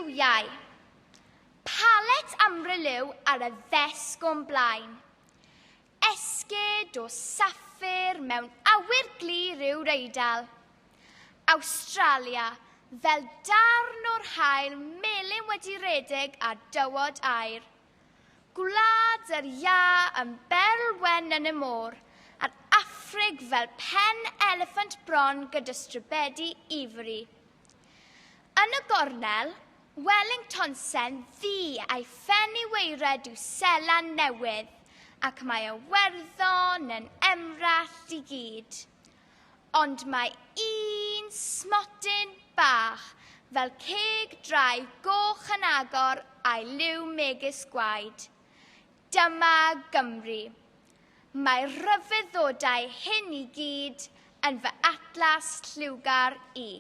Lliwiau. Palet amryliw ar y ddesg o'm blaen. Esgid o saffir mewn awyr glir yw'r Eidal. Awstralia, fel darn o'r haul melyn wedi redeg ar dywod aer. Gwlad yr iâ yn berl wen yn y môr, a'r Affrig fel pen eliffant bron gyda stribedi ifori. Yn y gornel, Wellingtonsen ddu a'i phen i waered yw Seland Newydd, ac mae Iwerddon yn emrallt i gyd. Ond mae un smotyn bach fel ceg draig goch yn agor a'i liw megis gwaed. Dyma Gymru. Mae'r rhyfeddodau hyn i gyd yn fy atlas lliwgar i.